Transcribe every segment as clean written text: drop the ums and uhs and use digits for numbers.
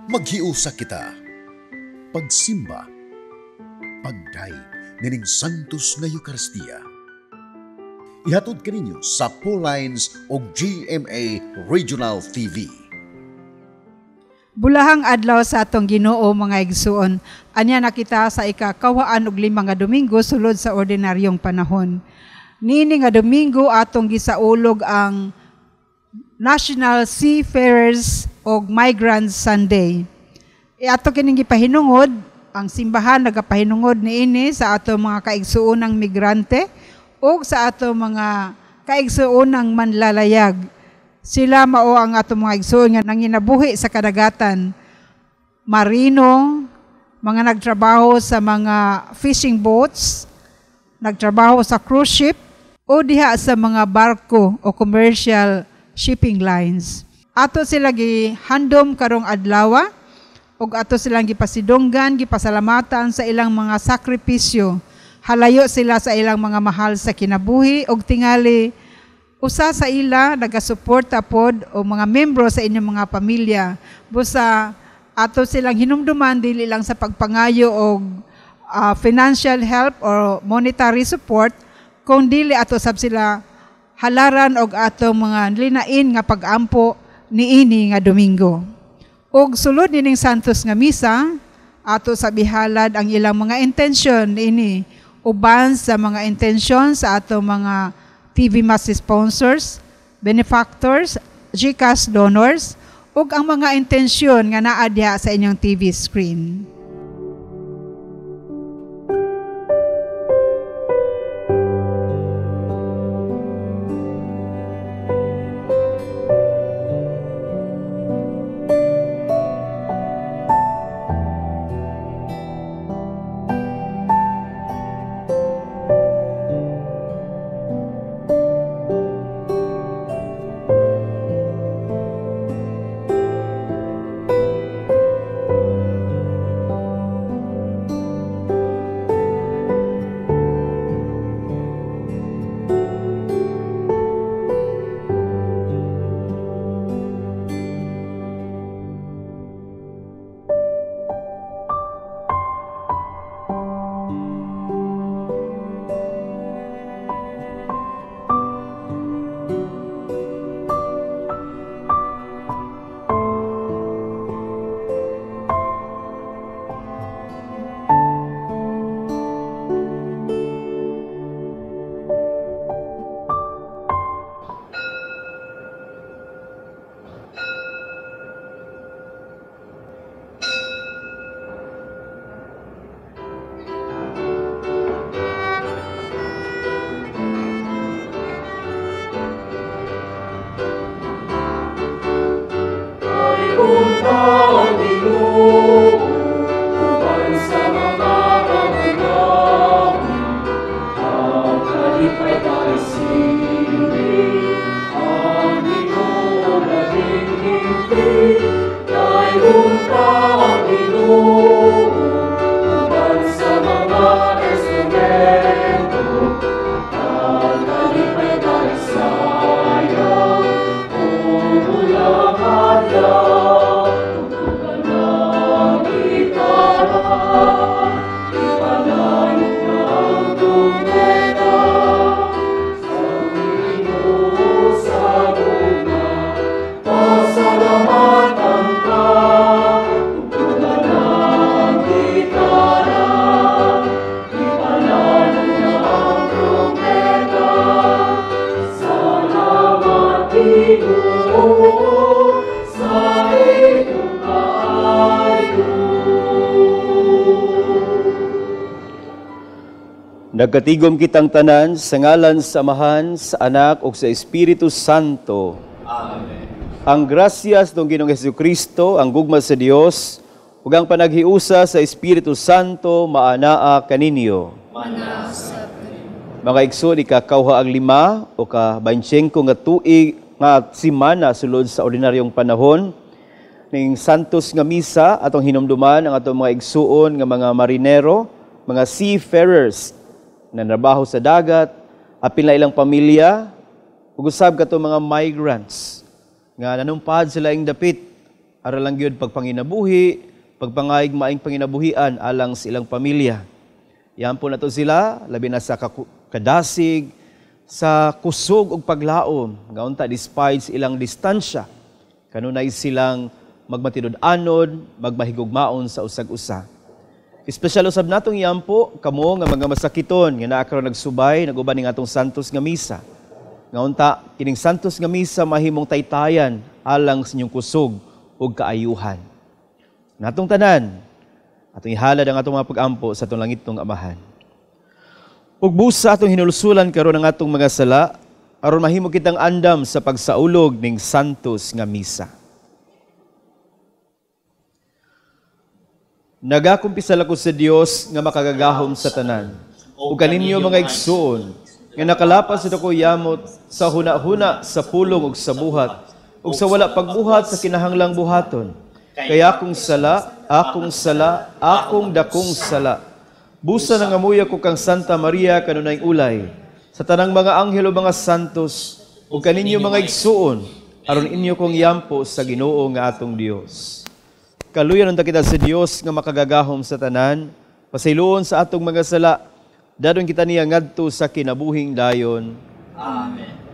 Maghiusa kita. Pagsimba. Pagdayeg nining Santos nga Eucharistia. Ihatod kaninyo sa Lines o GMA Regional TV. Bulahang adlaw sa atong Ginoo, mga igsuon. Anya nakita sa ika-25 nga Domingo sulod sa ordinaryong panahon. Niini nga Domingo atong gisaulog ang National Seafarers og Migrants Sunday. E ato kining gipahinungod, ang simbahan nagapahinungod niini sa ato mga kaigsuonang migrante ug sa ato mga kaigsuonang manlalayag. Sila mao ang ato mga igsuon nga nanginabuhi sa kadagatan, marino, mga nagtrabaho sa mga fishing boats, nagtrabaho sa cruise ship, o diha sa mga barko o commercial shipping lines. Ato sila gihandom karong adlaw ug ato silang gipasidunggan, gipasalamatan sa ilang mga sakripisyo. Halayo sila sa ilang mga mahal sa kinabuhi ug tingali usa sa ila nagasuporta pod o mga membro sa inyong mga pamilya. Busa ato silang hinumduman dili lang sa pagpangayo og financial help or monetary support, kung dili ato sab sila halaran og atong mga linain nga pag-ampo niini nga Domingo. Og sulod nining Santos nga Misa, ato sa bihalad ang ilang mga intensyon niini uban sa mga intensyon sa ato mga TV Mass sponsors, benefactors, GCash donors, ug ang mga intensyon nga naa diha sa inyong TV screen. Nagkatigom kitang tanan sa ngalan sa Amahan, sa Anak ug sa Espiritu Santo. Amen. Ang grasya sa Ginoong Hesukristo, ang gugma sa Dios ug ang panaghiusa sa Espiritu Santo maanaa kaninyo. Mga igsoon, ika-25 o ka-25 nga tuig nga semana sulod sa ordinaryong panahon ning Santos nga Misa atong hinumduman ang atong mga igsuon nga mga marinero, mga seafarers na trabaho sa dagat, apil na ilang pamilya, ug usab kato mga migrants nga nanumpad sila ing dapit Ara lang gyud pagpanginabuhi, pagpangayig maayong panginabuhian alang sa ilang pamilya. Iampo nato sila labi na sa kadasig, sa kusog ug paglaom nga unta despite sa ilang distansya, kanunay silang magmatinud-anod, magmahigugmaon sa usag-usa. Espesyal usab natong iampo kamo nga mga masakiton nga naa karon nagsubay naguban ning atong Santos nga Misa. Nga unta kining Santos nga Misa mahimong taytayan alang sa inyong kusog ug kaayuhan. Natong tanan atong ihalad ang atong mga pag-ampo sa atong langitnong Amahan. Ug busa atong hinulsulan karon ang atong mga sala aron mahimo kitang andam sa pagsaulog ning Santos nga Misa. Nagakumpisal ako sa Dios nga makagagahom sa tanan, ug kaninyo mga igsuon nga nakalapas sa dako yamot sa huna-huna, sa pulong ug sa buhat, ug sa wala pagbuhat sa kinahanglang buhaton. Kay akong sala, akong sala, akong dakong sala. Busa nangamuya ko kang Santa Maria kanunay ulay, sa tanang mga anghel o mga santos, ug kaninyo mga igsuon, aron inyo kong yampo sa Ginoo nga atong Dios. Kaluyan unta kita sa Dios nga makagagahom sa tanan, pasayloon sa atong mga sala, dadon kita niya ngadto sa kinabuhing dayon. Amen.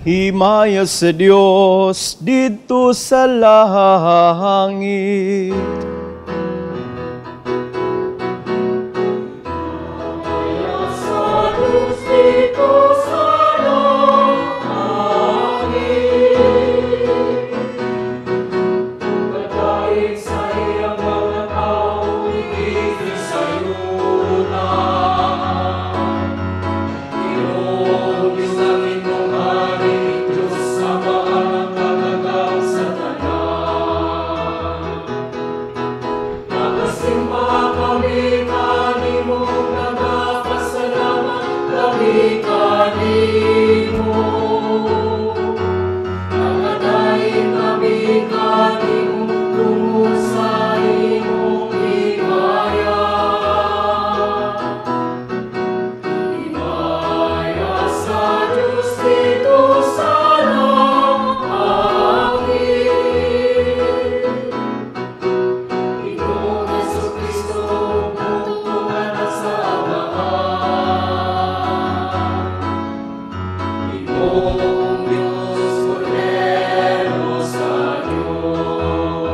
Himaya sa Dios didto sa langit. Himaya sa Dios didto sa langit. Pagkain sa iyang mga tao, higit sa yuta. Ginoo, langit mong hari, Diyos sa mga kagagaw sa tanan. Nagasimba kami kanimo, nagapasalamat kami kanimo. Nagadaig kami kanimo, tungod sa imong himaya. Himaya sa Diyos didto sa langit. Ginoong Hesukristo, bugtong anak sa Amahan. Ginoong Diyos, Kordero sa Diyos.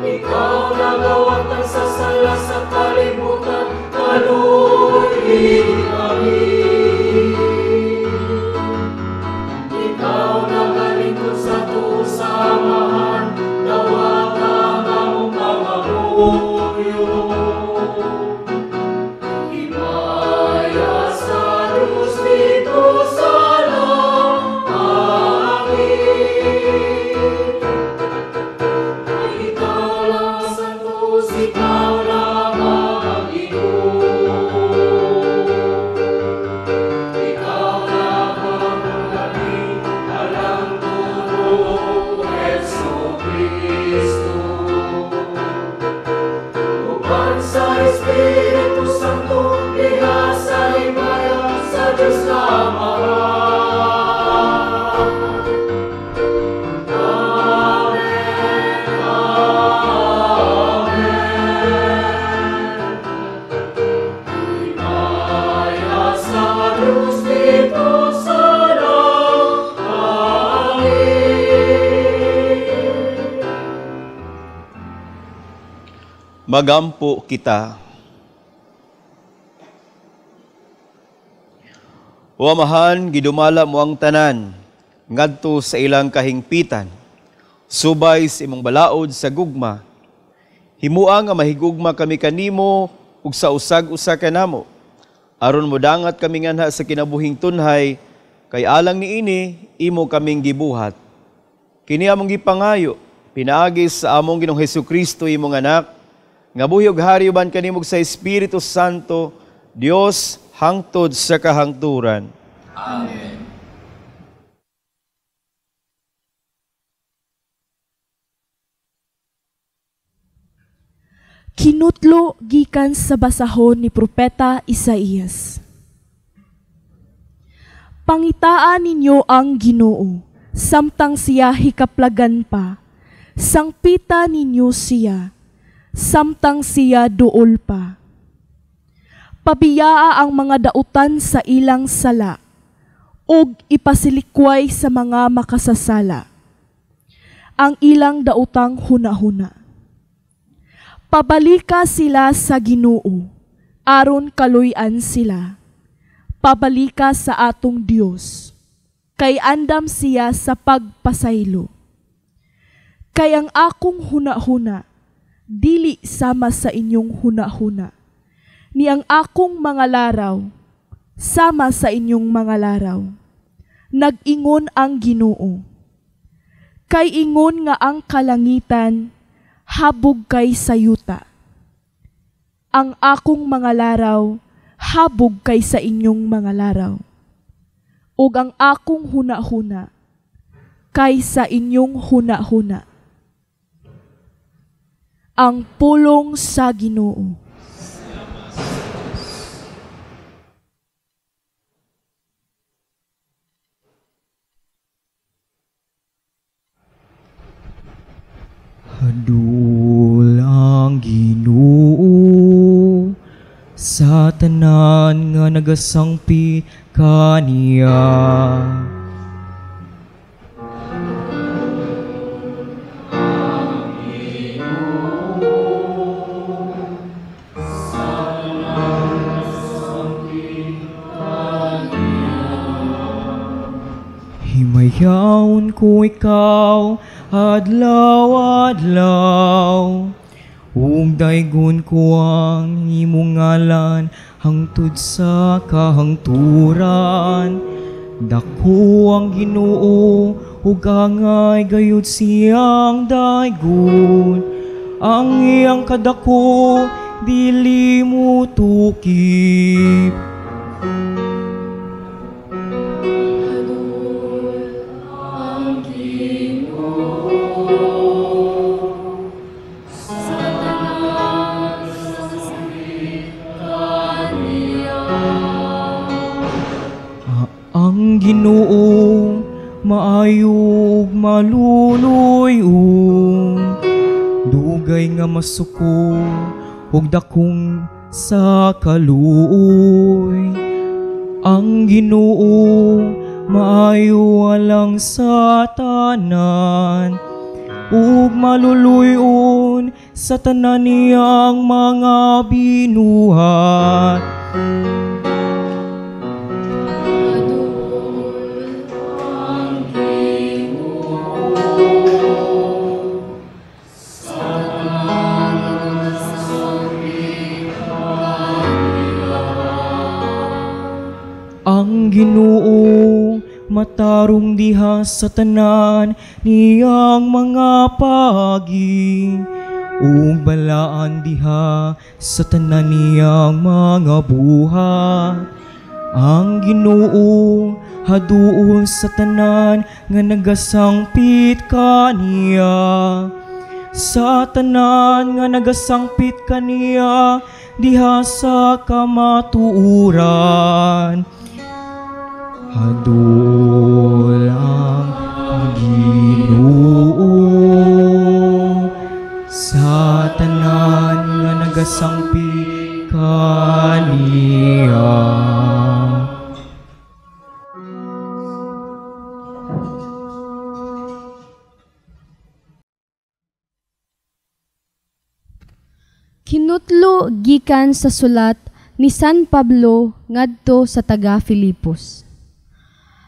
Ikaw nagawatan sa sala sa kalibutan, kaluoy kami. Ikaw nagalingkod sa tuo sa Amahan, dawata ang among pangamuyo. Himaya sa Diyos didto sa langit. Ikaw lang santos, ikaw lang ang Ginoo. Ikaw lang ang labi, alang tuno, Hesukristo. Uban sa Espiritu Santo, diha sa himaya sa Diyos na Amahan. Amen, Amen. Himaya sa Diyos didto sa langit. Magampo kita. O Amahan, gidumala mo ang tanan ngadto sa ilang kahingpitan. Subay sa imong balaod sa gugma. Himua nga mahigugma kami kanimo ug sa usag-usa kanamo. Aron modangat kami nganha sa kinabuhing tunhay, kay alang niini imo kaming gibuhat. Kini among gipangayo pinaagi sa among Ginoong Hesukristo imong anak, nga buhi ug hari uban kanimo sa Espiritu Santo, Dios hangtod sa kahangturan. Amen. Kinutlo gikan sa basahon ni Propeta Isaías. Pangitaan ninyo ang Ginoo, samtang siya hikaplagan pa. Sangpita ninyo siya, samtang siya duol pa. Pabiyaa ang mga dautan sa ilang sala, ug ipasilikway sa mga makasasala ang ilang dautang hunahuna. Pabalika sila sa Ginoo, aron kaluy-an sila. Pabalika sa atong Dios, kay andam siya sa pagpasaylo. Kay ang akong hunahuna, dili sama sa inyong hunahuna, ni ang akong mga laraw, sama sa inyong mga laraw. Nag-ingon ang Ginoo. Kay ingon nga ang kalangitan, habog kay sa yuta. Ang akong mga laraw, habog kay sa inyong mga laraw. Ug ang akong hunahuna, kay sa inyong hunahuna. Ang pulong sa Ginoo. Haduol ang Ginoo sa tanan nga nagasangpit kaniya. Himayawon ko ikaw adlaw-adlaw, ug daygon ko ang imong ngalan hangtod sa kahangturan. Dako ang Ginoo ug angay gayud siyang daygon. Ang iyang kadako dili mo tukip. Ang Ginoo maayo ug maluluy-on, dugay nga masuko ug dakong sa kaluoy. Ang Ginoo maayo alang sa tanan, ug maluluy-on sa tanan niyang mga binuhat. Ang Ginoo matarong diha sa tanan niyang mga pagi, ug balaan diha sa tanan niyang mga buhat. Ang Ginoo haduol sa tanan nga nagasangpit kaniya. Sa tanan nga nagasangpit kaniya diha sa kamatuoran. Haduol ang Ginoo sa tanan nga nagasangpit kaniya. Balato gikan sa sulat ni San Pablo ngadto sa taga Filipos.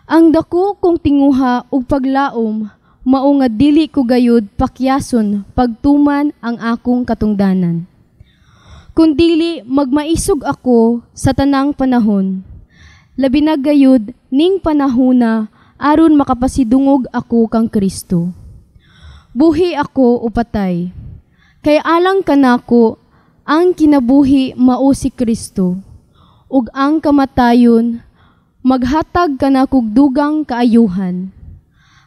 Ang dako kong tinguha ug paglaom mao nga dili ko gayud pakyason pagtuman ang akong katungdanan. Kun dili magmaisog ako sa tanang panahon, labi na gayud ning panahona aron makapasidungog ako kang Kristo. Buhi ako o patay, kay alang kanako ang kinabuhi mao si Kristo, ug ang kamatayon maghatag kanakog dugang kaayuhan.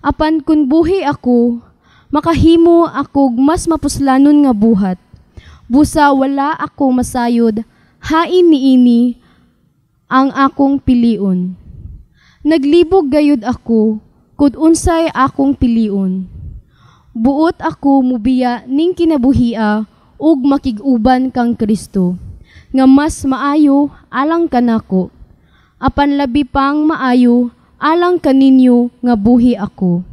Apan kun buhi ako, makahimo akog mas mapuslanon nga buhat. Busa wala ako masayod, hain niini ang akong pilion. Naglibog gayud ako, kud unsay akong pilion. Buot ako mubiya ning kinabuhia ug makig-uban kang Kristo, nga mas maayo alang kanako. Apan labi pang maayo alang kaninyo nga buhi ako.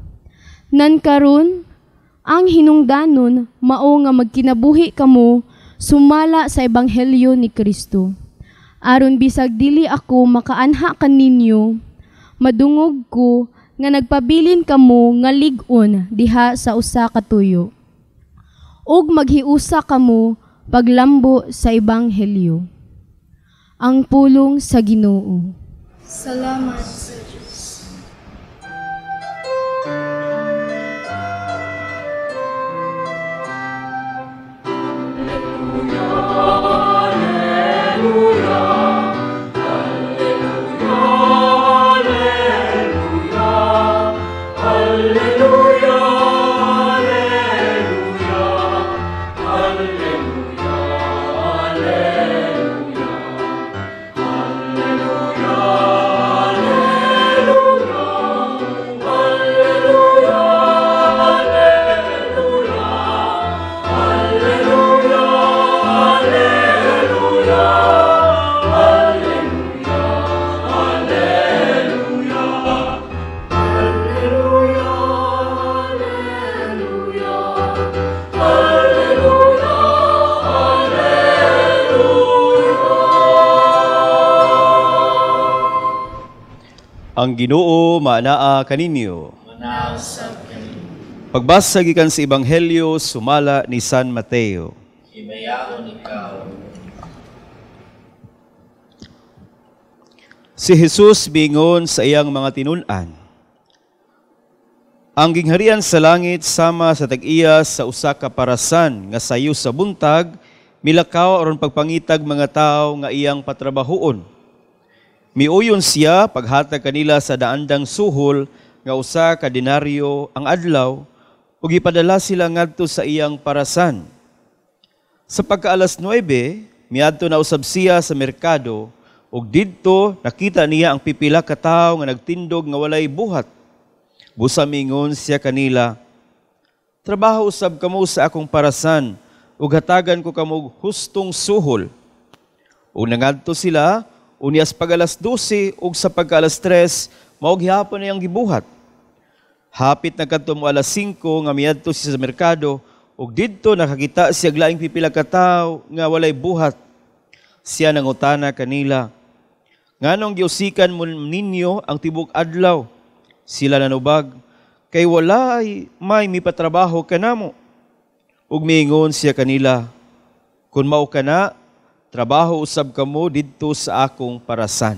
Nan karon ang hinungdanon mao nga magkinabuhi kamo sumala sa ebanghelyo ni Kristo. Aron bisag dili ako makaanha kaninyo, madungog ko nga nagpabilin kamo nga lig-on diha sa usa ka tuyo. Ug maghiusa kamo paglambo sa ebanghelyo. Ang pulong sa Ginoo. Salamat sa Diyos. Alleluia, Alleluia, Alleluia, Alleluia, Alleluia, Alleluia, Alleluia, Alleluia, Alleluia, Alleluia, Alleluia, Alleluia, Alleluia, Alleluia, Alleluia. Ang Ginoo maanaa kaninyo. Pagbasa gikan sa Ebanghelyo sumala ni San Mateo. Himayaon ikaw. Si Jesus bingon sa iyang mga tinun-an. Ang gingharian sa langit sama sa tag-iya sa usa ka parasan nga sayo sa buntag milakaw aron pagpangitag mga tawo nga iyang patrabahoon. Miuyon siya paghatag kanila sa daandang suhol nga usa ka denaryo ang adlaw ug gipadala sila ngadto sa iyang parasan. Sa pagka-alas 9, miadto na usab siya sa merkado ug didto nakita niya ang pipila ka tawo nga nagtindog nga walay buhat. Busa mingon siya kanila, "Trabaho usab kamo sa akong parasan ug hatagan ko kamo og hustong suhol." Ug nangadto sila unya sa pag-alas 12 ug sa pagka-alas 3 mao gihapon niyang gibuhat. Hapit na kadto mo alas 5 nga miadto siya sa merkado ug didto nakakita siya og laing pipila ka tawo nga walay buhat. Siya nangutana kanila, "Nganong giusikan mo ninyo ang tibok adlaw?" Sila nanubag, "Kay walay may mipatrabaho kanamo." Ug miingon siya kanila, "Kun mao kana, trabaho usab kamo didto sa akong parasan."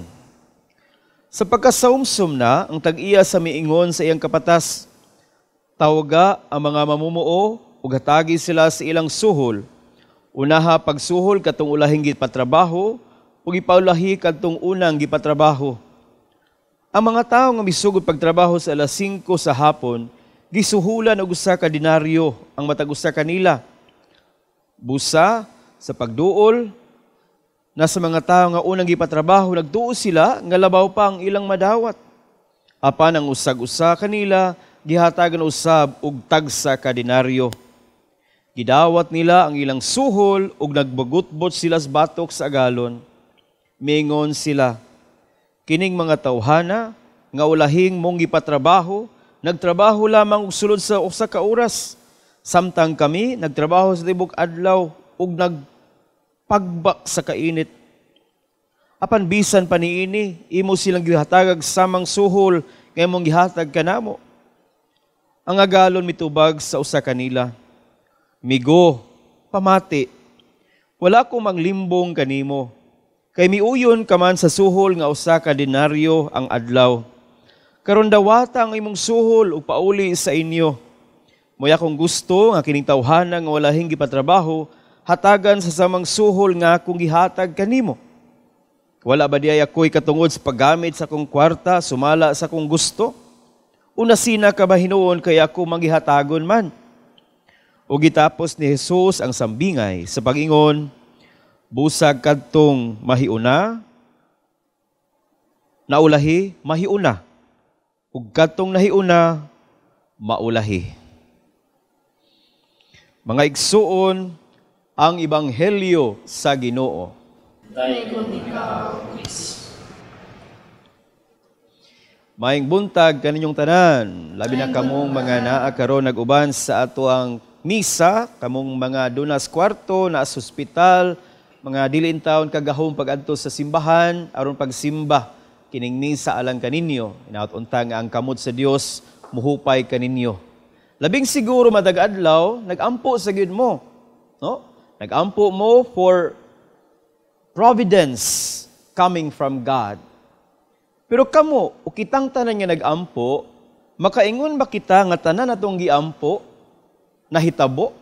Sa pagkasaumsum na, ang tag-iya sa miingon sa iyang kapatas, "Tawaga ang mga mamumuo ug hatagi sila sa ilang suhol. Unaha pagsuhol katong ulahing gipatrabaho ug ipaulahi kadtong unang gipatrabaho." Ang mga tawo nga misugod pagtrabaho sa alas 5 sa hapon, gisuhulan og usa ka denaryo ang matag usa kanila. Busa sa pagduol na sa mga tawo nga unang gipatrabaho, nagtuo sila nga labaw pa ang ilang madawat. Apan ang usag-usa kanila gihatagan usab og tagsa ka denaryo. Gidawat nila ang ilang suhol ug nagbagutbot sila sa batok sa agalon. Mingon sila, "Kining mga tawhana nga ulahing mong gipatrabaho, nagtrabaho lamang og sulod sa usa ka oras, samtang kami nagtrabaho sa tibok adlaw ug Pagbak sa kainit. Apan bisan pa niini, imo silang gihatagag samang suhol nga imong gihatag kanamo. Ang agalon mitubag sa usa kanila, "Migo, pamati, wala ko manglimbong kanimo, kay miuyon ka man sa suhol nga 1 denaryo ang adlaw. Karon dawata ang imong suhol ug pauli sa inyo. Moy akong gusto nga kining tawhana nga walahing gipatrabaho hatagan sa samang suhol nga akong gihatag kanimo. Wala ba diay ako'y katungod sa paggamit sa akong kwarta sumala sa akong gusto? Unasina ka ba hinuon kay ako manggihatagon man?" Ug gitapos ni Jesus ang sambingay sa pag-ingon, "Busag kadtong mahiuna, naulahi, mahiuna, ug kadtong nahiuna, maulahi." Mga igsuon, ang ebanghelyo sa Ginoo. Dayon ikaw, Kristo. Maayong buntag kaninyong tanan, labi na kamong mga naa karon nag-uban sa atoang misa, kamong mga dunas kwarto, naa sa ospital, mga dili intawon kagahom pag-adto sa simbahan aron pagsimba kining misa alang kaninyo. Hinaot unta nga ang kamot sa Dios muhupay kaninyo. Labing siguro matag adlaw nagampo sa gyud mo, no? Nagampo mo for providence coming from God. Pero kamo, o kitang tanan nga nagampo, makaingon ba kita nga tanan natong giampo nahitabo?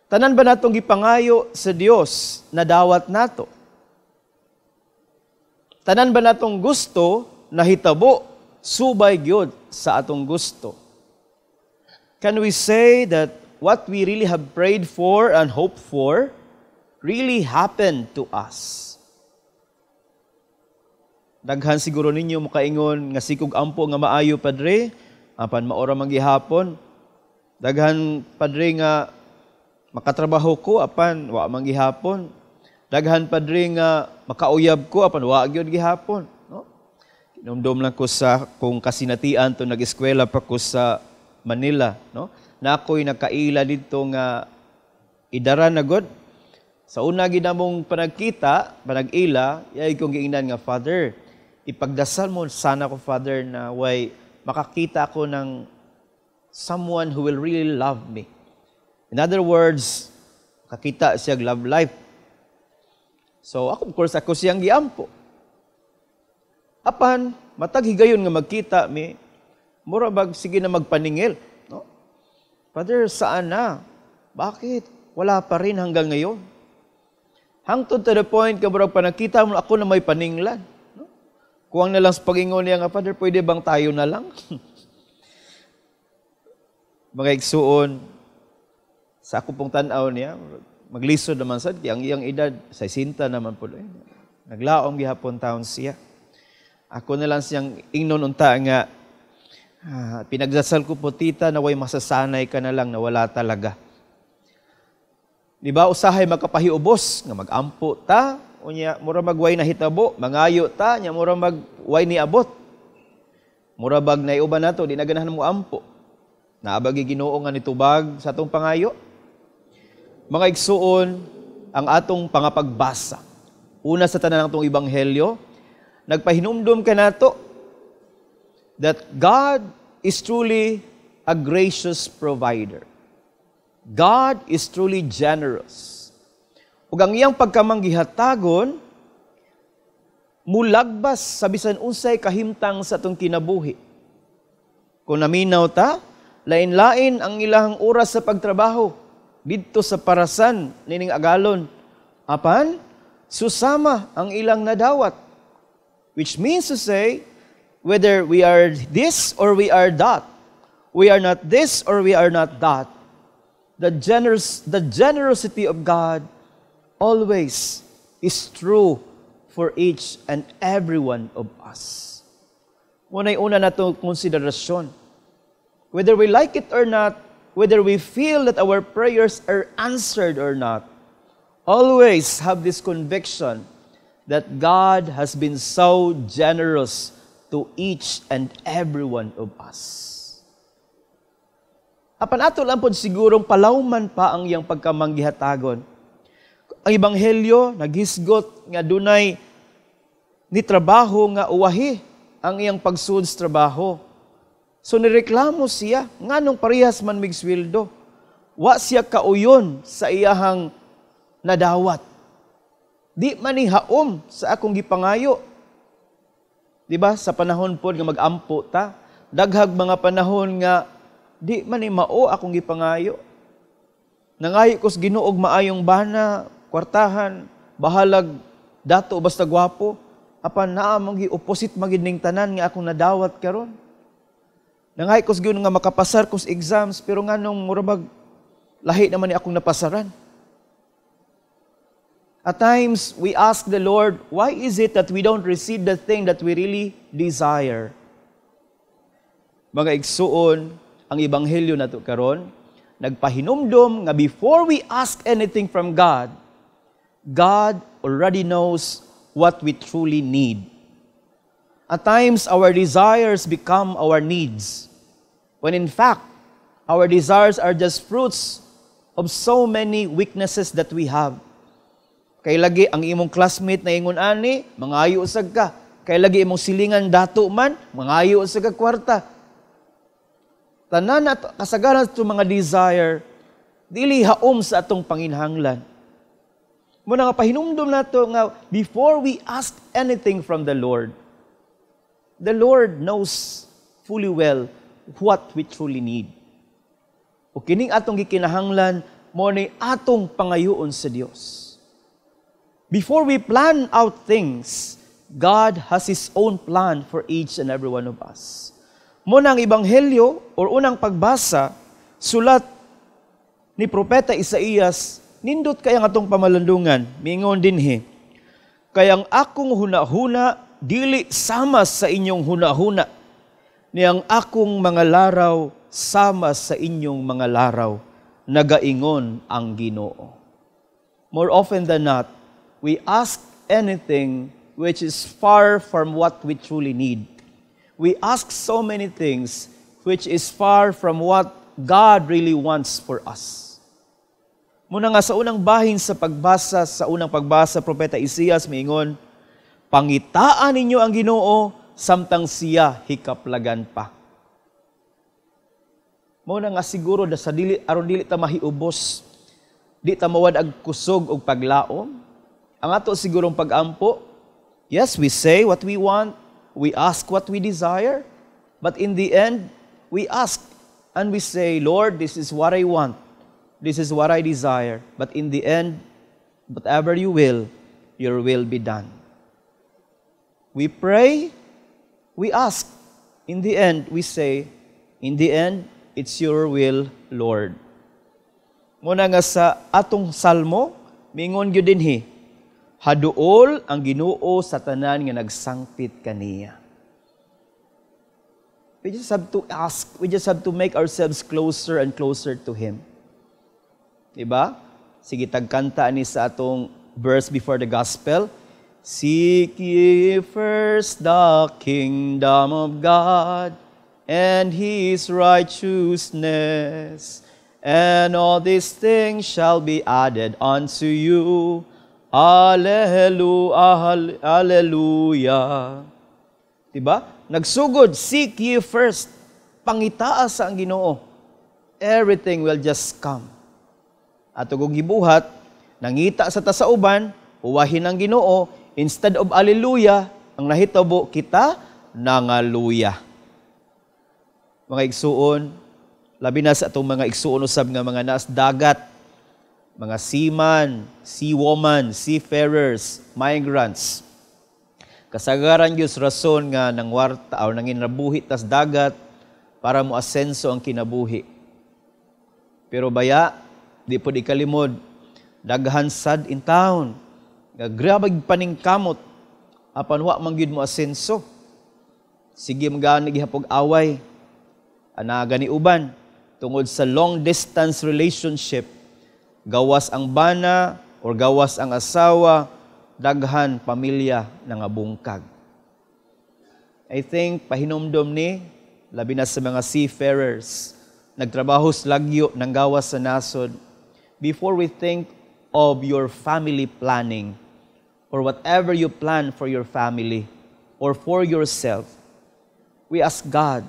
Tanan ba natong gipangayo sa Dios nadawat nato? Tanan ba natong gusto nahitabo subay gyud sa atong gusto? Can we say that what we really have prayed for and hoped for really happened to us? Daghan siguro ninyo makaingon nga sikog ampo nga maayo, Padre, apan mao ra man gihapon. Daghan, Padre, nga makatrabaho ko, apan wa man gihapon. Daghan, Padre, nga makauyab ko, apan wa gyud gihapon, no? Hinumdom lang ko sa kung kasinatian to nag-eskwela pa ko sa Manila, no? Na ako'y nakaila dito nga idaran na god. Sa una ginamong panagkita, panag-ila, yay kong giingnan nga, "Father, ipagdasal mo sana ko, Father, na way makakita ako ng someone who will really love me." In other words, makakita siya love life. So ako, of course, ako siyang giampo. Apan, matag higayon nga magkita mi, mura bag sige na magpaningil. No? "Father, saan na? Bakit? Wala pa rin hanggang ngayon." Hangtod to the point, kaburag panakita mo ako na may paninglan. No? Kuwang na lang sa pag-ingon niya nga, "Father, pwede bang tayo na lang?" Mga igsuon, sa ako pong tanaw niya, maglisod naman sad, ang iyang edad, 60 naman po. Naglaom gihapon taon siya. Ako na lang siyang ingnon unta nga, "Ah, pinagdasal ko po, tita, naway masasanay ka na lang na wala talaga." Di ba usahay makapahiubos nga magampo ta, unya mura magway nahitabo, mangayo ta, nya mura magway niabot. Mura bag naiuban nato, di na ganahan mo ampo. Naabagi Ginoo nga nitubag sa atong pangayo? Mga igsuon, ang atong pangapagbasa. Una sa tanan ng atong ebanghelyo, nagpahinumdum kanato that God is truly a gracious provider. God is truly generous. Ug ang iyang pagkamanggihatagon mulagbas sa bisan unsay kahimtang sa atong kinabuhi. Kung naminaw ta, lain-lain ang ilahang oras sa pagtrabaho didto sa parasan nining agalon. Apan, susama ang ilang nadawat. Which means to say, whether we are this or we are that, we are not this or we are not that, the generosity of God always is true for each and every one of us. Muna'y una nato konsiderasyon. Whether we like it or not, whether we feel that our prayers are answered or not, always have this conviction that God has been so generous to each and every one of us. Apan ato lang pod sigurong palawman pa ang iyang pagkamanggihatagon. Ang ebanghelyo naghisgot nga dunay ni trabaho nga uwahi ang iyang pagsud sa trabaho. So nireklamo siya, nganong parehas man mig sweldo. Wa siya kauyon sa iyahang nadawat. Di man ni haom sa akong gipangayo. Di ba? Sa panahon pod nga mag-ampo ta, daghag mga panahon nga di man ni mao akong gipangayo. Nangayo ko sa Ginoo og maayong bana, kwartahan, bahalag dato basta gwapo, apan naa man gi opposite man gid ning tanan nga akong nadawat karon. Nangayo ko sa Ginoo nga makapasar ko sa exams, pero nganong murabag lahi naman ni akong napasaran. At times, we ask the Lord, why is it that we don't receive the thing that we really desire? Mga igsuon, ang ebanghelyo nato karon nagpahinumdom nga before we ask anything from God, God already knows what we truly need. At times, our desires become our needs, when in fact, our desires are just fruits of so many weaknesses that we have. Kay lagi ang imong classmate na ingon ani, mangayo usag ka. Kay lagi imong silingan dato man, mangayo usag ka kwarta. Tanan at kasagaran sa mga desire, dili haom sa atong panginhanglan. Muna nga pahinumdum nato nga before we ask anything from the Lord knows fully well what we truly need. O kining atong gikinahanglan, mo ni atong pangayoon sa Dios. Before we plan out things, God has His own plan for each and every one of us. Muna ang ebanghelyo or unang pagbasa, sulat ni Propeta Isaías, nindot kay ang atong pamalandungan, mingon dinhi, "Kay ang akong hunahuna dili sama sa inyong hunahuna, ni ang akong mga laraw sama sa inyong mga laraw, nagaingon ang Ginoo." More often than not, we ask anything which is far from what we truly need. We ask so many things which is far from what God really wants for us. Muna nga sa unang bahin sa pagbasa, sa unang pagbasa, Propeta Isaias miingon, "Pangitaan ninyo ang Ginoo samtang siya hikaplagan pa." Muna nga siguro da sa dili aron dili ta mahiubos, di ta mawad-ag kusog og paglaom. Ang ato sigurong pag-ampo, yes, we say what we want, we ask what we desire, but in the end, we ask and we say, "Lord, this is what I want. This is what I desire. But in the end, whatever you will, your will be done." We pray, we ask. In the end, we say, "In the end, it's your will, Lord." Muna nga sa atong salmo, mingon gyud dinhi, "Haduol ang Ginoo sa tanan nga nagsangpit kaniya." We just have to ask, we just have to make ourselves closer and closer to Him. Diba? Sige, tagkanta ni sa atong verse before the gospel. "Seek ye first the kingdom of God and His righteousness, and all these things shall be added unto you. Alleluia, alleluia." Diba? Nagsugod, seek ye first. Pangitaa sa ang Ginoo. Everything will just come. Ato kong gibuhat, nangita sa tasauban, uwahin ang Ginoo, instead of alleluia, ang nahitabo kita, nangaluya. Mga igsuon, labi na sa atong mga igsuon usab nga mga naas dagat, mga seaman, seawoman, seafarers, migrants. Kasagaran gyud rason nga nangwarta o nanginabuhi tas dagat para mo asenso ang kinabuhi. Pero baya, di po di kalimod, daghan sad in town, nga grabe paningkamot, apan wa man gyud mo asenso. Sige magani gihapog away, ana gani uban, tungod sa long distance relationship, gawas ang bana or gawas ang asawa, daghan pamilya nga bungkag. I think pahinumdom ni labi na sa mga seafarers, nagtrabaho sa lagyo nang gawas sa nasod, before we think of your family planning or whatever you plan for your family or for yourself, we ask God,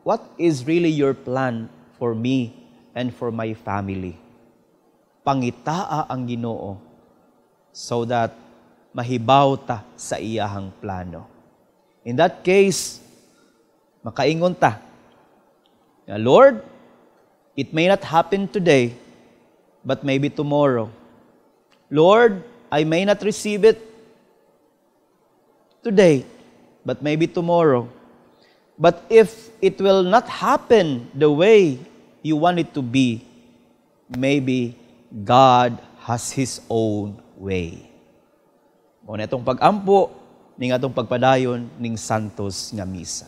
what is really your plan for me and for my family? Pangitaa ang Ginoo so that mahibaw ta sa iyahang plano. In that case, makaingon ta, Lord, it may not happen today, but maybe tomorrow. Lord, I may not receive it today, but maybe tomorrow. But if it will not happen the way you want it to be, maybe God has His own way. Mao na itong pag-ampo, ning atong pagpadayon ning Santos nga Misa.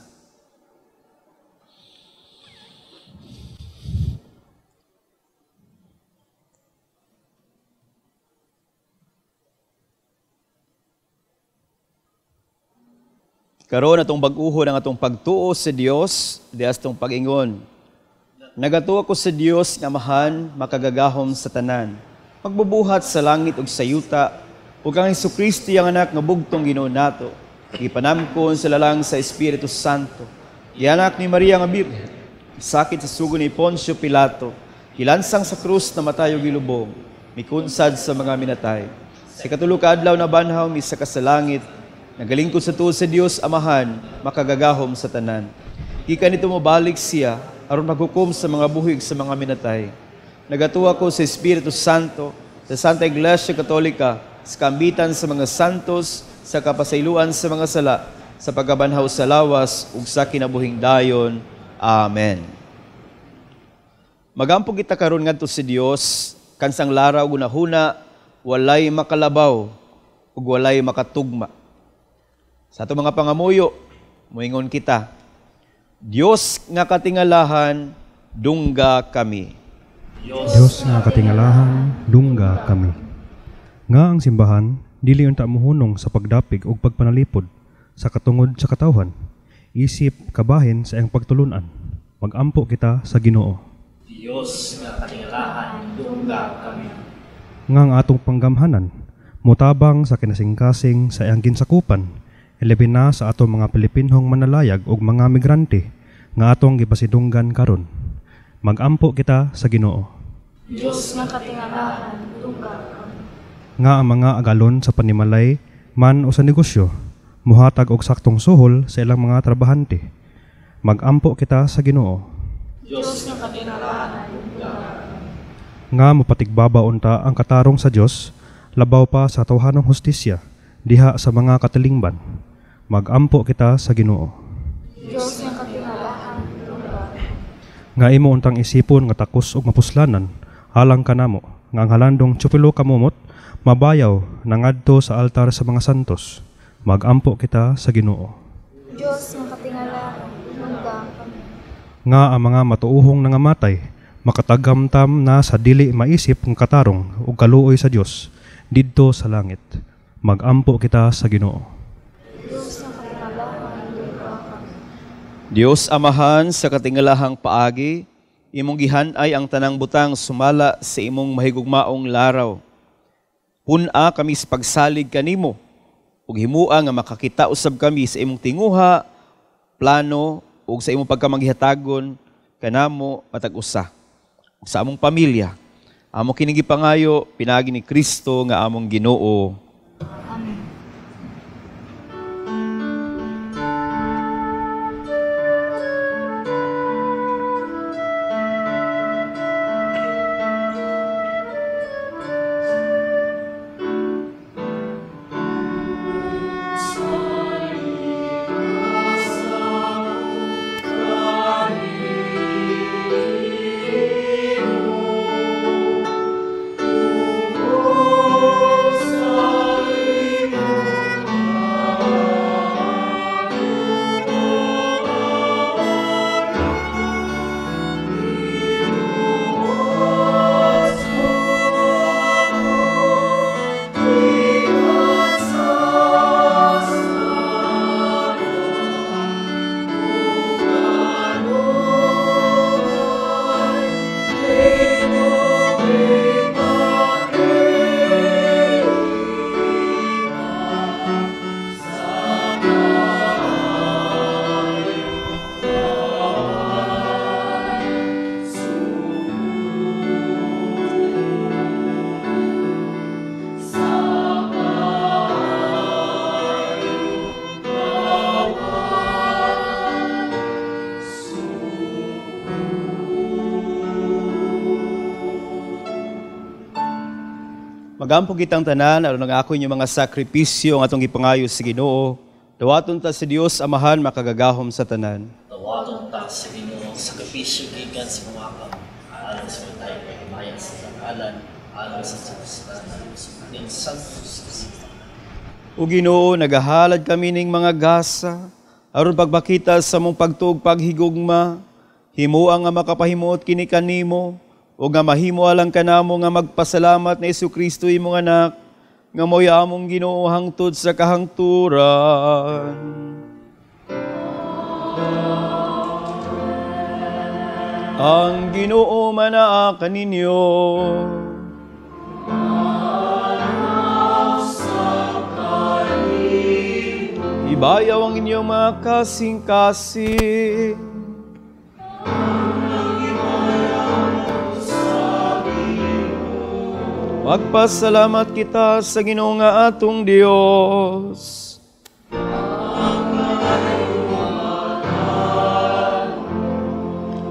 Karon atong bag-uhon ang atong pagtuo sa Dios, dias tong pag-ingon. Nagatuo ko sa Dios nga Amahan, makagagahom sa tanan, magbubuhat sa langit ug sa yuta, ug ang Hesukristo iyang anak nga bugtong Ginoo nato, gipanamkon sa lalang sa Espiritu Santo, gianak ni Maria nga Birhen, sakit sa sugo ni Poncio Pilato, gilansang sa krus na matay ug gilubong, mikunsad sa mga minatay. Sa ikatulo ka adlaw na banhaw misaka sa langit, nagalingkod sa tuo sa Dios Amahan, makagagahom sa tanan. Gikan nito mobalik siya aron maghukom sa mga buhi ug sa mga minatay. Nagatuo ko sa Espiritu Santo, sa Santa Iglesia Katolika, sa kambitan sa mga santos, sa kapasayloan sa mga sala, sa pagkabanhaw sa lawas ug sa kinabuhing dayon. Amen. Magampo kita karon ngadto sa Dios, kansang laraw gunahuna, walay makalabaw ug walay makatugma. Sa atong mga pangamuyo, moingon kita, Dios nga katingalahan, dungga kami. Dios nga katingalahan, dungga kami. Nga ang simbahan, dili unta mohunong sa pagdapig ug pagpanalipod sa katungod sa katawhan, isip kabahin sa iyang pagtulunan. Magampo kita sa Ginoo. Dios nga katingalahan, dungga kami. Nga ang atong panggamhanan, motabang sa kinasingkasing sa iyang ginsakupan, ilabi na sa atong mga Pilipinhong manalayag ug mga migrante nga atong gipasidunggan karon. Magampo kita sa Ginoo. Dios nga katingalahan, dungga kami. Nga ang mga agalon sa panimalay man o sa negosyo, muhatag og saktong suhol sa ilang mga trabahante. Magampo kita sa Ginoo. Dios nga katingalahan, dungga kami. Nga mapatigbaba unta ang katarong sa Dios, labaw pa sa tawhanong hustisya diha sa mga katilingban. Magampo kita sa Ginoo. Dios nga katingalahan, dungga. Nga imo untang isipon nga takos ug mapuslanan alang kanamo nga ang halandong tsupilo kamumot mabayaw nangadto sa altar sa mga santos. Magampo kita sa Ginoo. Dios nga katingalahan, dungga kami. Nga ang mga matuohong nangamatay makatagamtam na sa dili maisip nga katarong ug kaluoy sa Dios didto sa langit. Magampo kita sa Ginoo. Dios Amahan, sa katingalahang paagi, imong gihan-ay ang tanang butang sumala sa imong mahigugmaong laraw. Pun-a kami sa pagsalig kanimo, ug himua nga makakita usab kami sa imong tinguha, plano, ug sa imong pagkamanghihatagon kanamo matag usa, ug sa among pamilya. Amo kining gipangayo pinaagi ni Kristo nga among Ginoo. Amen. Sa Magampo kitang tanan aron ang ako inyong mga sakripisyo ang atong gipangayo sa Ginoo. Dawaton ta sa Dios Amahan makagagahom sa tanan. Dawaton ta sa Ginoo ang sakripisyo gikan sa mga alang sa tayo paghimayan sa ngalan alang sa ning Santos. O Ginoo, nagahalad kami ning mga gasa aron pagpakita sa mong pagtuog paghigugma. Himoa nga makapahimuot kini kanimo o nga mahimo alang kanamo nga magpasalamat na Jesucristo imong anak nga mo'y among Ginoo hangtod sa kahangturan. Ang Ginoo manaa kaninyo. Ibayaw ang inyong mga kasing-kasing. Magpasalamat kita sa Ginoo nga atong Dios.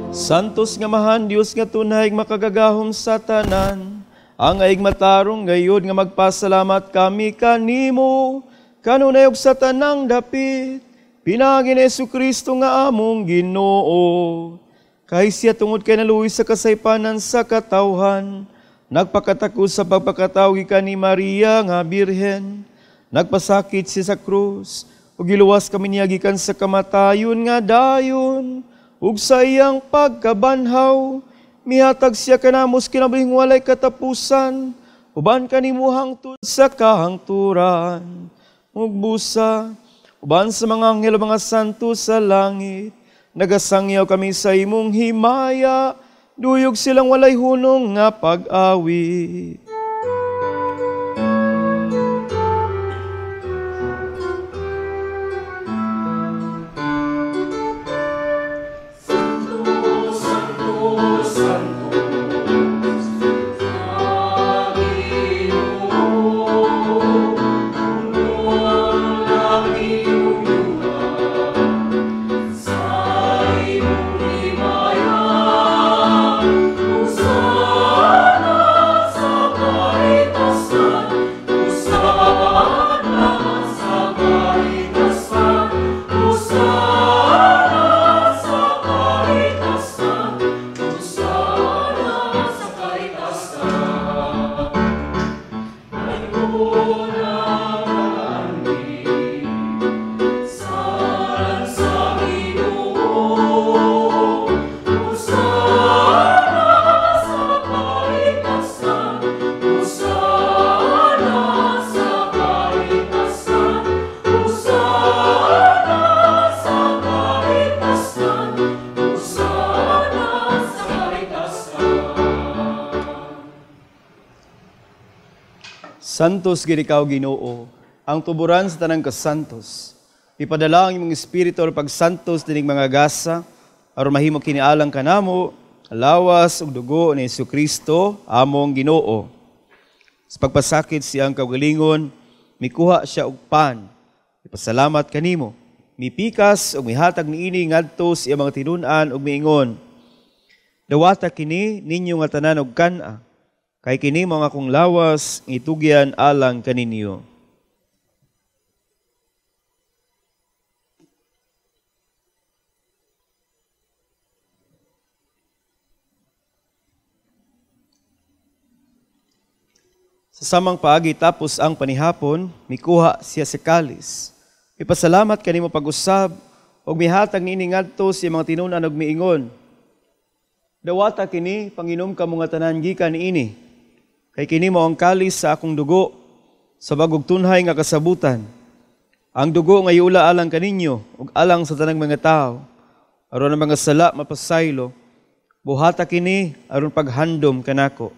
Santos nga mahan Dios nga tunay makagagahom sa tanan, ang aig matarong gayud nga magpasalamat kami kanimo kanunay ug sa tanang dapit pinaagi ni Hesukristo nga among Ginoo. Kay siya tungod kay naluoy sa kasaypanan sa katawhan, nagpakatako sa pagpakatawo gikan ni Maria nga Birhen, nagpasakit siya sa krus ug giluwas kami niya gikan sa kamatayon nga dayon, ug sa iyang pagkabanhaw mihatag siya kanamos kinabuhing walay katapusan, uban kanimo hangtod sa kahangturan. Mugbusa uban sa mga anghel mga santo sa langit, nagasangyaw kami sa imong himaya, duyog silang walay hunong nga pag-awit. Santo, Santo, Santo, sa Ginoo, puno ang langit ug yuta sa imong himaya. Hosana sa kahitasan, Hosana sa kahitasan, Hosana sa kahitasan, Hosana sa kahitasan. Naguna nagaandi sa sa Ginoo, Hosana sa kahitasan, Hosana sa kahitasan, Hosana sa kahitasan, Hosana sa kahitasan. Santos gid ikaw Ginoo, ang tuburan sa tanang kasantos. Ipadala ang imong espiritu aron pagsantos dining mga gasa, aron mahimo kini alang kanamo, lawas ug dugo ni Hesukristo among Ginoo. Sa pagpasakit siyang kaugalingon, mikuha siya og pan. Ipasalamat kanimo, mipikas ug mihatag niini ngadto sa iyang mga tinun-an ug miingon, dawata kini ninyo nga tanan og kan-a, kay kini mao ang akong lawas nga itugyan alang kaninyo. Sa samang paagi tapos ang panihapon, mikuha siya sa kalis. Ipasalamat kanimo pag-usab ug mihatag niini ngadto sa iyang mga tinun-an ug miingon, dawata kini panginom kamo nga tanan gikan niini, kay kini mao ang kalis sa akong dugo sa bagong tunhay nga kasabutan. Ang dugo nga iula alang kaninyo ug alang sa tanang mga tawo, aron ang mga sala mapasaylo. Buhata kini aron paghandom kanako.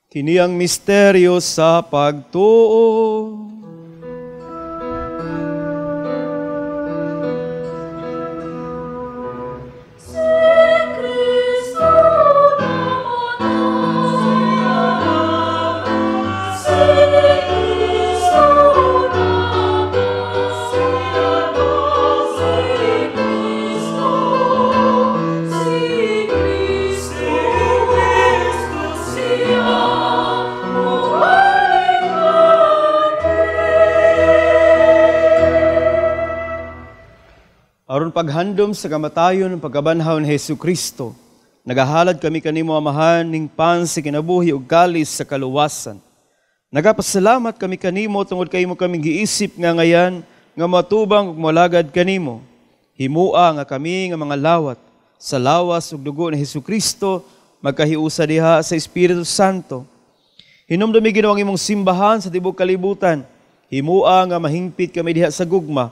Kini ang misteryo sa pagtuo. Si Kristo namatay, si Aron paghandom sa kamatayon ng pagkabanhaw ni Hesus Kristo, nagahalad kami kanimo Amahan ning pan sa kinabuhi ug kalis sa kaluwasan. Nagapasalamat kami kanimo tungod kay imo kaming giisip nga ngayan nga matubang ug molagad kanimo. Himua nga kami nga mga lawat sa lawas ug dugo ni Hesus Kristo magkahiusa diha sa Espiritu Santo. Hinumdumi Ginoo ang imong simbahan sa tibuok kalibutan. Himua nga mahingpit kami diha sa gugma.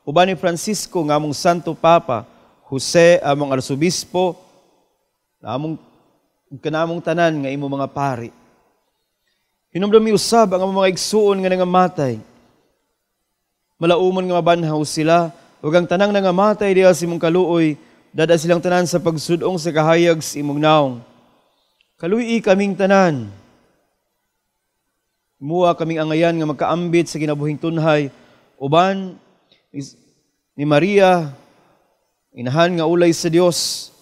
Uban ni Francisco nga among Santo Papa, Jose among Arsobispo, among kanamong tanan nga imo mga pari. Hinumdumi usab ang among mga igsuon nga nangamatay. Malaumon nga mabanhaw sila, ug ang tanang nangamatay diha sa imong kaluoy, dada silang tanan sa pagsudong sa kahayag sa imong naong. Kaluoy kaming tanan. Mua kaming angayan nga magkaambit sa kinabuhing tunhay, uban ni Maria, inahan nga ulay sa Dios,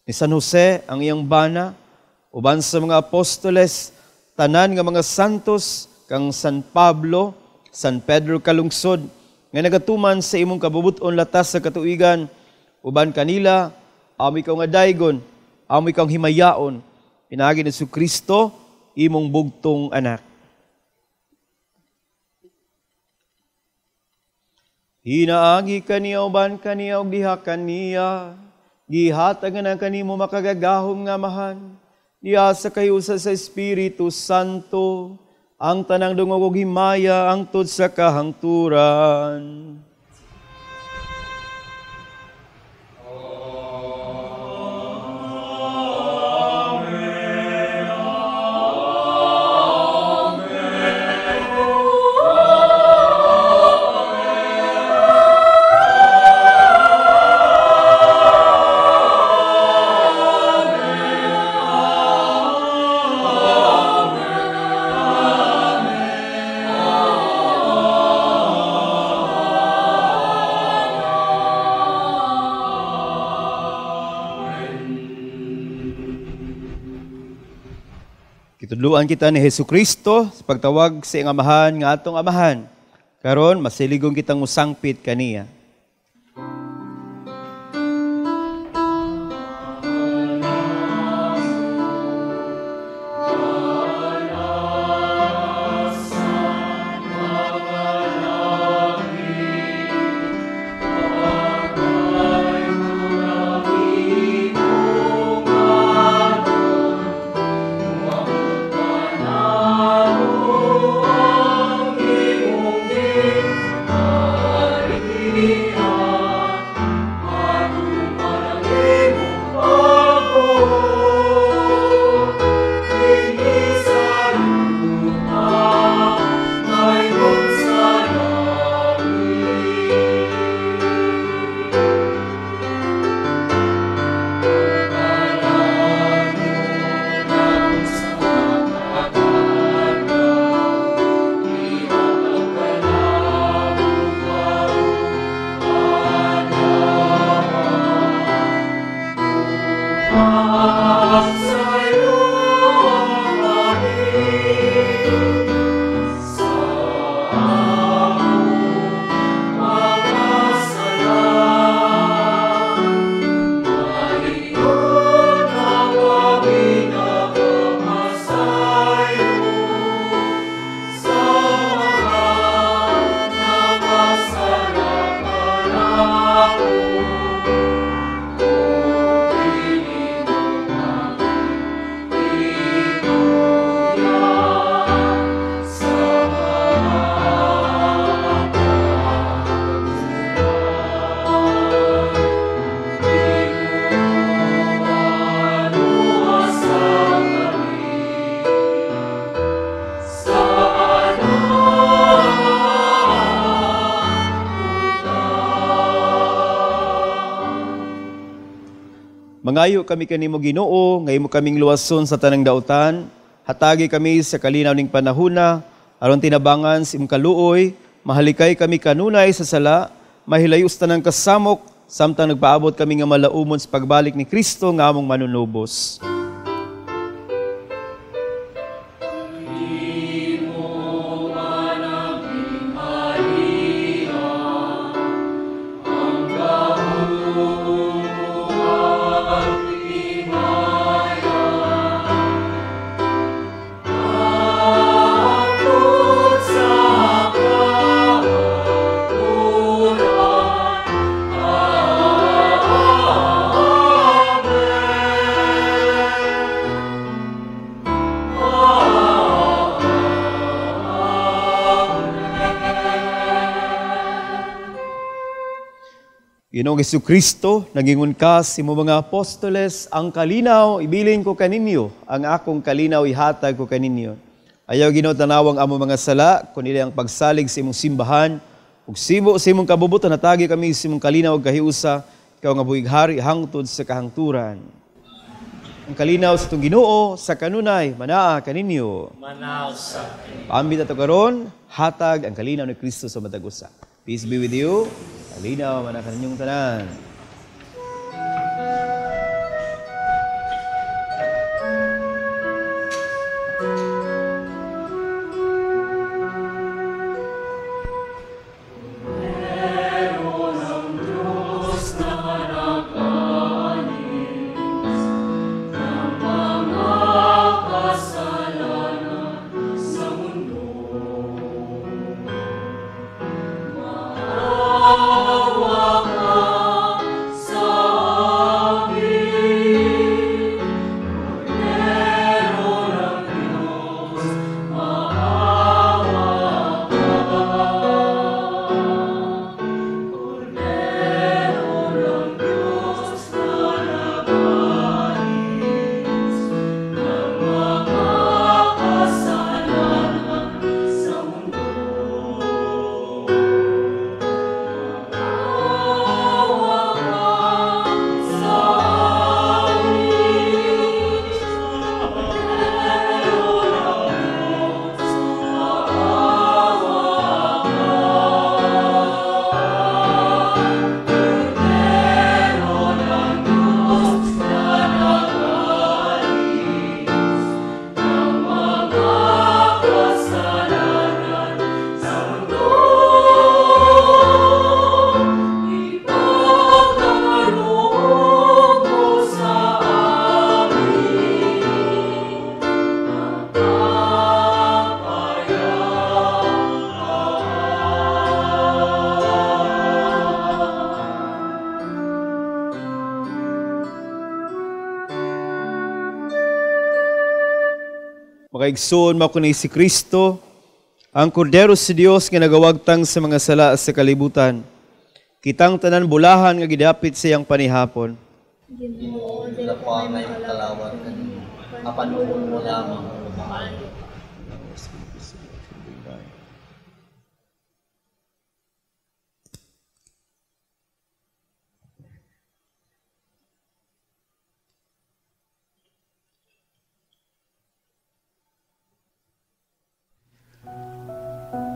ni San Jose ang iyang bana, uban sa mga apostoles, tanan nga mga santos, kang San Pablo, San Pedro kalungsod, nga nagatuman sa imong kabubuton latas sa katuigan, uban kanila, amo ikaw nga daygon, amo ikaw himayaon, pinaagi ni Jesucristo, imong bugtong anak. Hinaagi kaniya uban kaniya ug diha kaniya, gihatag na kanimo makagagahom nga Amahan, diha sa kahiusa sa Espiritu Santo, ang tanang dungog ug himaya angtod sa kahangturan. Kitudluan kita ni Hesus Kristo sa pagtawag sa iyang Amahan nga atong Amahan. Karon masiligon kitang musangpit kaniya. Mangayo kami kanimo Ginoo, nga imo kaming luwason sa tanang dautan, hatagi kami sa kalinaw ning panahuna, aron tinabangan sa imong kaluoy, mahalikay kami kanunay sa sala, mahilayos tanang kasamok, samtang nagpaabot kami nga malaumon sa pagbalik ni Kristo nga among manunubos. Ginoong Hesukristo, nagingon ka sa imong mga apostoles, ang kalinaw ibilin ko kaninyo, ang akong kalinaw ihatag ko kaninyo. Ayaw Ginoo tanawang among mga sala, kundi ang pagsalig sa imong simbahan, ug sibo sa imong kabubutan, natagi kami sa imong kalinaw ug kahiusa, ikaw nga buhig hari hangtod sa kahangturan. Ang kalinaw sa itong Ginoo sa kanunay, manaa kaninyo. Manaa sa kaninyo. Paambit ato karon, hatag ang kalinaw ni Kristo sa matag usa. Peace be with you. Kalinaw man ang kaninyong tanan. Makaigsoon mao kuni si Kristo, ang Kordero sa Dios nga nagawagtang sa mga sala sa kalibutan. Kitang tanan bulahan nga gidapit sa iyang panihapon. Ginoo, dili ko may makalawat kanimo, apan ulo mo lamang ang maayo.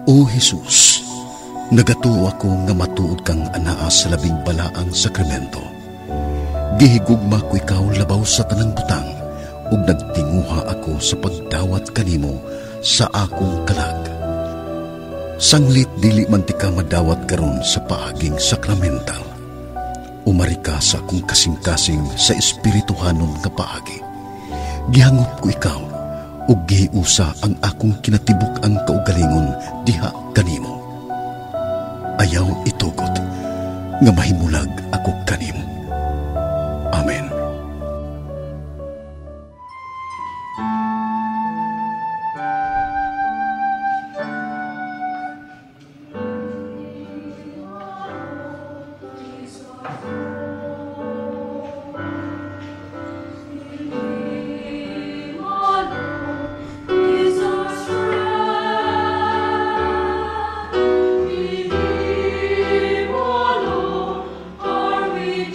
O Jesus, nagatuo ako nga matuod kang anaa sa labing balaang sakramento. Gihigugma ko ikaw labaw sa tanang butang, ug nagtinguha ako sa pagdawat kanimo sa akong kalag. Sanglit dili man ti ka madawat karon sa paaging sakramental. Umari ka sa akong kasing-kasing sa espirituhanon nga paagi. Gihangop ko ikaw, ug gihiusa ang akong kinatibuk ang kaugalingon diha kanimo. Ayaw itugot nga mahimulag ako kanimo. Amen. Are we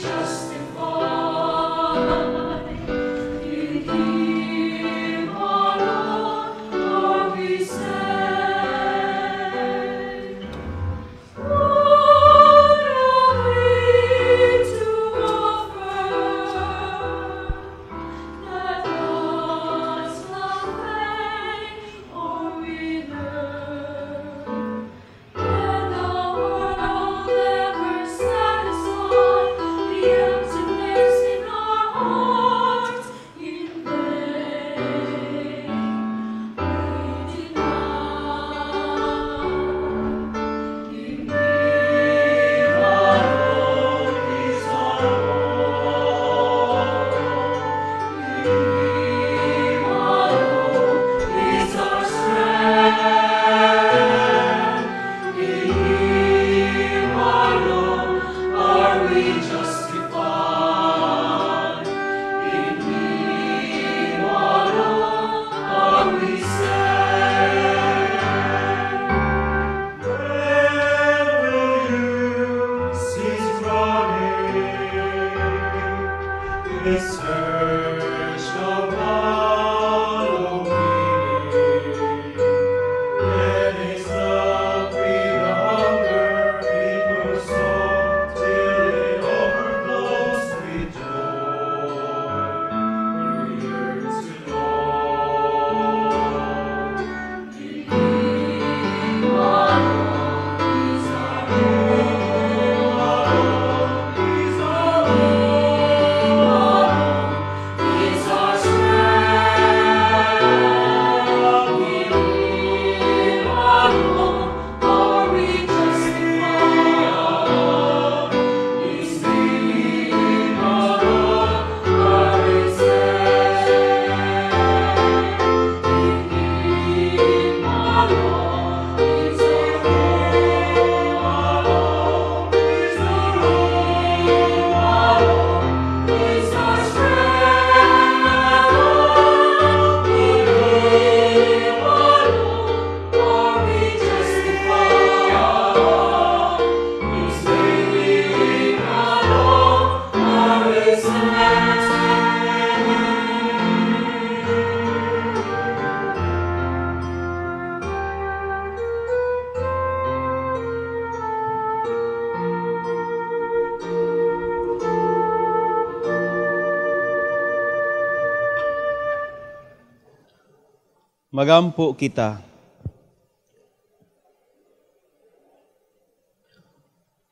Magampo kita.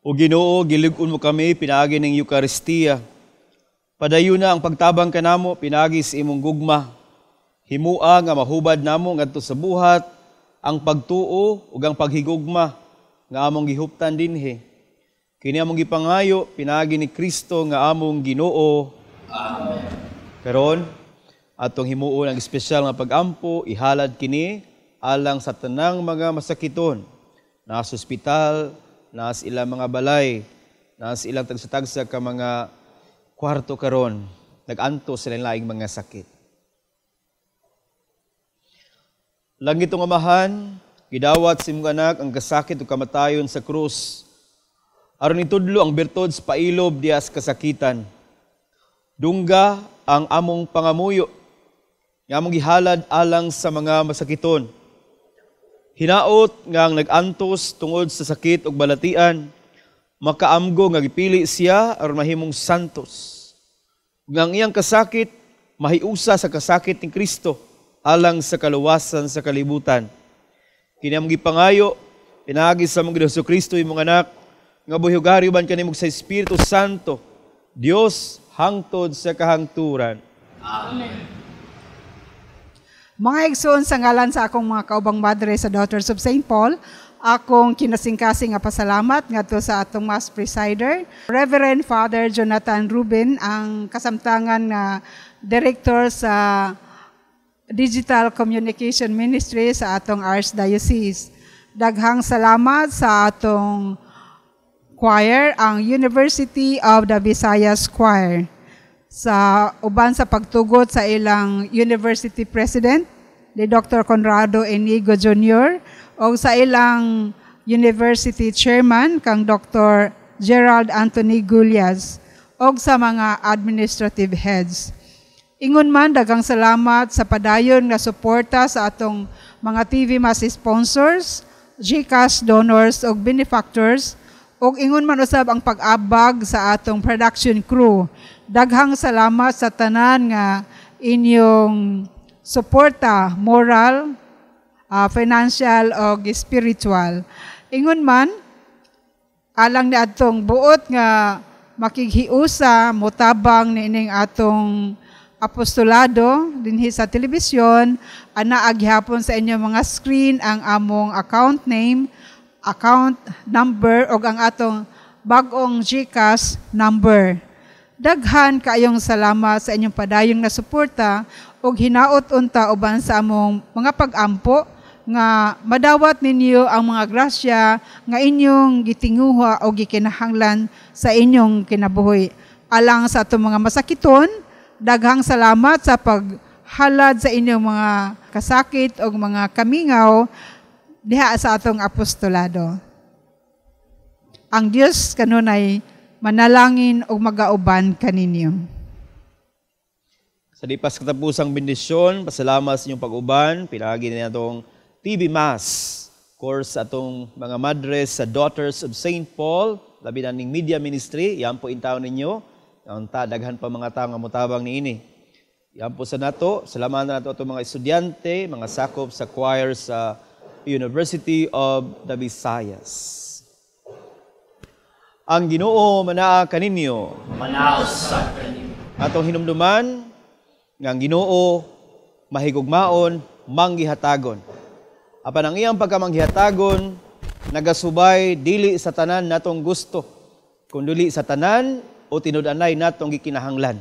O Ginoo, gilig-on mo kami pinaagi ng Eukaristiya. Padayon na ang pagtabang kanamo pinaagi sa imong gugma. Himua nga mahubad namo ngadto sa buhat ang pagtuo ug ang paghigugma nga among gihuptan dinhi. Kini among gipangayo pinaagi ni Kristo nga among Ginoo. Amen. Karon atong himuon ang espesyal nga pagampo, ihalad kini alang sa tanang mga masakiton nasa ospital, nasa ilang mga balay, nasa ilang tagsa-tagsa ka mga kwarto karon, nag-anto sila laing mga sakit. Langitong Amahan, gidawat sa imong anak ang kasakit ug kamatayon sa krus. Aron itudlo ang birtud sa pailob diha sa kasakitan. Dungga ang among pangamuyo, nga among gihalad alang sa mga masakiton. Hinaot nga ang nag-antos tungod sa sakit ug balatian, makaamgo nga gipili siya aron mahimong santos. Nga ang iyang kasakit mahiusa sa kasakit ni Kristo alang sa kaluwasan sa kalibutan. Kini among gipangayo pinaagi sa among Ginoong Kristo imong anak nga buhi uban kanimo sa Espiritu Santo, Dios hangtod sa kahangturan. Amen. Mga igsoon, sa ngalan sa akong mga kaubang madre sa Daughters of St. Paul, akong kinasingkasing nga pasalamat ngadto sa atong Mass Presider, Reverend Father Jonathan Rubin, ang kasamtangan nga director sa Digital Communication Ministry sa atong Archdiocese. Daghang salamat sa atong choir, ang University of the Visayas Choir, sa uban sa pagtugot sa ilang University President, ni Dr. Conrado Enigo Jr., o sa ilang University Chairman, kang Dr. Gerald Anthony Gulyas, o sa mga administrative heads. Ingon man, daghang salamat sa padayon nga suporta sa atong mga TV Mass sponsors, GCash donors ug benefactors, ug ingon man usab ang pag-abag sa atong production crew. Daghang salamat sa tanan nga inyong suporta, moral, financial o spiritual. Ingon man, alang ni atong buot nga makighiusa motabang niining atong apostolado dinhi sa telebisyon, ana aghapon sa inyong mga screen ang among account name, account number ug ang atong bag-ong GCash number. Daghan kaayong salamat sa inyong padayon nga suporta ug hinaot unta uban sa among mga pag-ampo nga madawat ninyo ang mga grasya nga inyong gitinguha o gikinahanglan sa inyong kinabuhi. Alang sa atong mga masakiton, daghang salamat sa paghalad sa inyong mga kasakit o mga kamingaw diha sa atong apostolado. Ang Dios kanunay manalangin o magauban kaninyo. Sa di pas katapusang bendisyon, pasalamat sa inyong pag-uban, pinaagi na atong TV Mass course atong mga madres sa Daughters of St. Paul, labi na ning media ministry, yan po intaon ninyo. Ang daghan pa mga tao nga motabang niini. Yan po sa nato, salamat na nato atong mga estudyante, mga sakop sa choir sa University of the Visayas. Ang Ginoo manaa kaninyo. Manaa usab kaninyo. Atong hinumduman nga ang Ginoo mahigugmaon, manggihatagon. Apan ang iyang pagkamanggihatagon nagasubay dili sa tanan natong gusto, kundili sa tanan o tinud-anay natong gikinahanglan.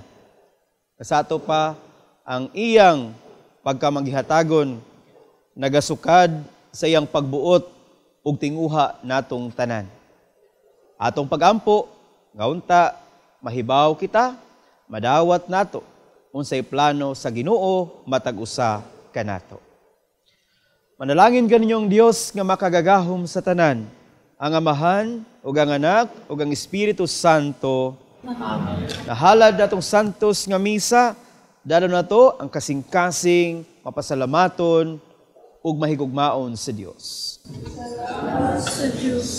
Sa ato pa ang iyang pagkamanggihatagon nagasukad sa iyang pagbuot ug tinguha natong tanan. Atong pagampo, nga unta mahibaw kita, madawat nato unsay plano sa Ginoo matag usa kanato. Manalangin kaninyong Dios nga makagagahom sa tanan, ang Amahan ug ang Anak ug ang Espiritu Santo. Amen. Nahalad natong santos nga misa, dalo nato ang kasing-kasing mapasalamaton ug mahigugmaon sa Dios. Salamat sa Dios.